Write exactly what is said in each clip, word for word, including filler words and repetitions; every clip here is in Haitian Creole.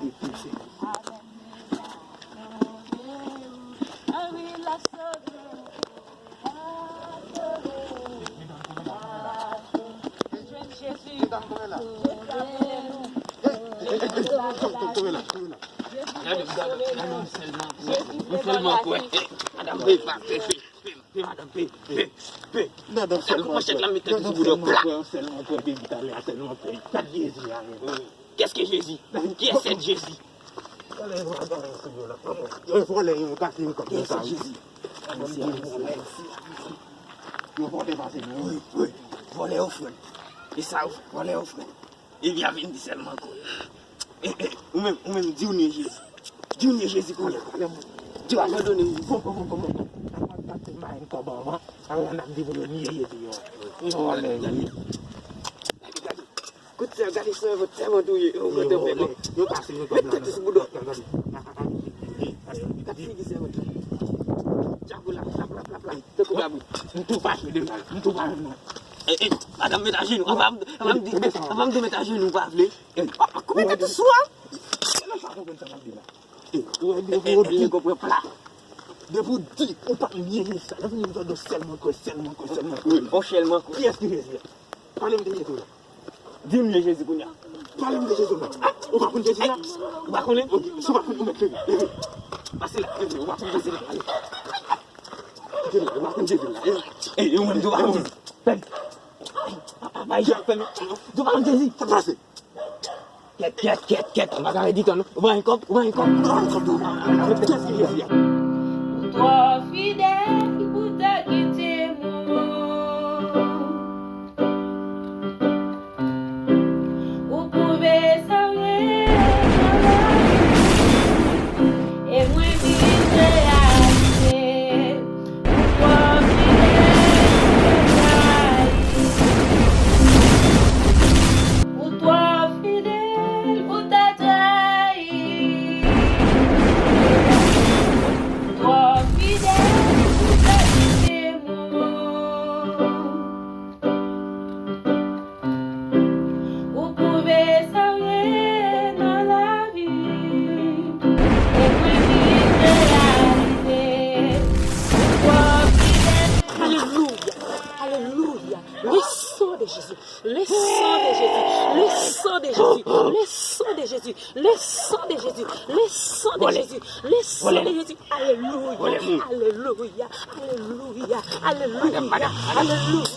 Jezi. Jezi ap sove nou. Jezi ap sove nou. Jezi ap sove nou. Jezi ap sove nou. Jezi ap sove nou. Madanm, pe, pe, pe, pe, madanm, pe, pe, pe. Madanm, sèlman kwè. Madanm, sèlman kwè, sèlman kwè, depi talè a, sèlman kwè. Gad Jezi a menm. Qu'est-ce que Jésus? Qui est ce Jésus? Yo vòlè, yo kase yon kòb konsa, wi. Yo vòlè pase nou, wi, wi. Vòlè yo frè m. E sa yo fè, vòlè yo frè m. Epi a vin di sèlman kwè. E, e, ou menm, ou menm, di w ni Jezi. Di w ni Jezi kounye a. Di w abandone Jezi. Bon, bon, bon, bon, bon. N ap gate mayen kòb anvan. Anvan n ap di pou yo ni Jezi yo. Yo vòlè, wi. Kout sèl, gade sèvant, sèvant ou ye, ou kontan fè mwen. Yo pase, yo met tèt sou boudò. Gade figi sèvant. Djabou la, plap, plap, plap, plap. Tankou kabrit. M tou pa jwe devan, m tou pa jwe non. Eh, eh, madanm, met ajenou. Apa m, apa m di, apa m di met ajenou, ou pa vle? Koupe tèt ou sou a. Ou pa konprann sa m ap di la. Eh, ou wè devan yo di. Nèg yo pran pla. Depi w di, ou pa ni Jezi sa. Lè fini m tande sèlman kwè, sèlman kwè, sèlman kwè. Bon, sèlman kwè. Kiyès ki Jezi a? Pale m de Jezi la. Di m Jezi kounye a. Pale m de Jezi la. Ah, ou pa konn Jezi la? Ou pa konnen? Ok, si ou pa konn, ou mèt leve. Leve. Pase la, leve. Ou pa konn Jezi la. Ale. Jezi la, ou pa konn Jezi la. Ey, ou menm tou pa konn Jezi. Bay, bay, bay, fè nou. Tou pa konn Jezi. Sa pase? Kèt, kèt, kèt, kèt. Ou pa ka redi tan, non. Ou pa gen kòb, ou pa gen kòb. Ou pa gen kòb, non. Kiyès ki Jezi a? Ou twò fidèl pou ta kite mwen. Ou pwouve sa w ye nan lavi m. E mwen vin reyalize ou twò fidèl pou ta trayi. Ou twò fidèl pou ta trayi. Ou twò fidèl pou ta kite mwen. Ou pwouve sa w ye nan lavi m. E mwen vin reyalize ou twò fidèl. Alelouya, alelouya. Le sang de Jésus, le sang de Jésus, le sang de Jésus, le sang de Jésus, le sang de Jésus, le sang de Jésus, le sang de Jésus. Alelouya, alelouya, alelouya, alelouya, alelouya, alelouya,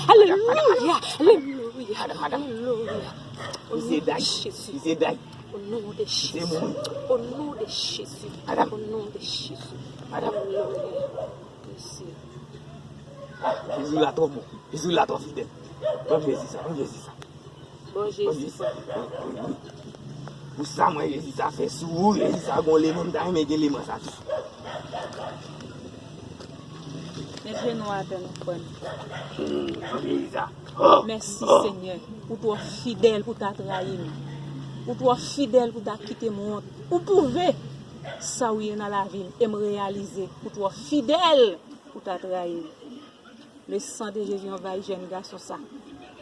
alelouya, alelouya, alelouya. Au nom de Jésus. Au nom de Jésus. Au nom de Jésus. Au nom de Jésus. Alelouya. Mèsi. Jezi la twò bon. Jezi la twò fidèl. Ban m Jezi sa, ban m Jezi sa. Bon, Jezi. Pou sa mwen Jezi sa fè sou ou, Jezi sa gon leman, m ta renmen gen leman sa tou. Met jenou atè non frè m. Jezi sa. Mèsi Senyè, ou twò fidèl pou ta trayi m. Ou twò fidèl pou ta kite m wont. Ou pwouve sa w ye nan lavi m e m reyalize ou twò fidèl pou ta trayi m. Le sang de Jésus anvayi jèn gason sa.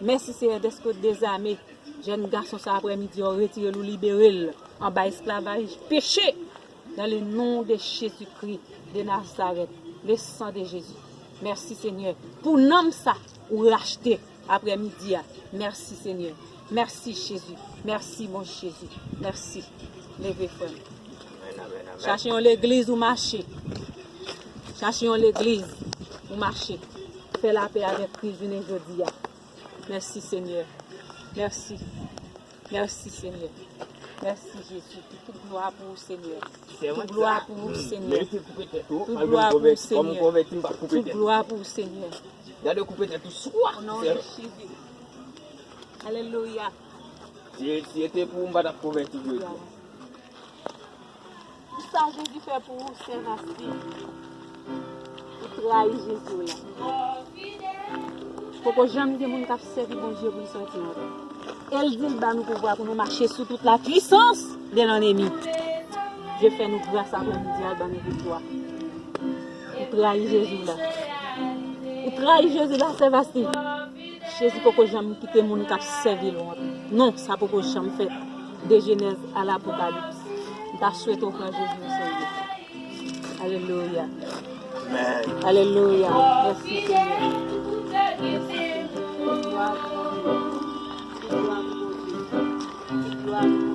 Mèsi Seyè dèske w dezame jèn gason sa aprè midi an, retire l, ou libere l anba esklavaj peche. Dans le nom de Jésus-Christ de Nazareth, le sang de Jésus. Mèsi Senyè pou nanm sa ou rachte aprè midi a. Mèsi Senyè. Mèsi Jezi. Mèsi bon Jezi. Mèsi. Leve frè m. Chache yon legliz ou mache. Chache yon legliz ou mache. Fè lapè avèk Kris jounen jodi a. Mèsi Senyè. Mèsi. Mèsi Senyè. Mèsi Jezi. Tout glwa pou ou Senyè. Tout glwa pou ou Senyè. Tout glwa pou ou Senyè. Tout glwa pou ou Senyè. Gade koupe tèt ou swa. O non de Jezi. Alelouya. Si, si se te pou ou, m pa t ap konvèti jodi a. Pou sa Jezi fè pou ou, Sèvasti. Ou trayi Jezi w la. Poko janm gen moun k ap sèvi Bondye pou l santi wont. E l di l ba nou pouvwa pou nou mache sou tout la pwisans de lannemi. Dye fè nou gras aprè midi a, l ban nou viktwa. Ou trayi Jezi w la. Ou trayi Jezi w la, Sèvasti. Jezi poko janm kite moun k ap sèvi l wont. Non, sa poko janm fèt. De Jenèz a Lapokalips. M ta swete w pran Jezi o serye. Alelouya. Alelouya. Mèsi Senyè. Mèsi Senyè. Glwa pou Bondye. Glwa pou Bondye. Glwa pou Bondye.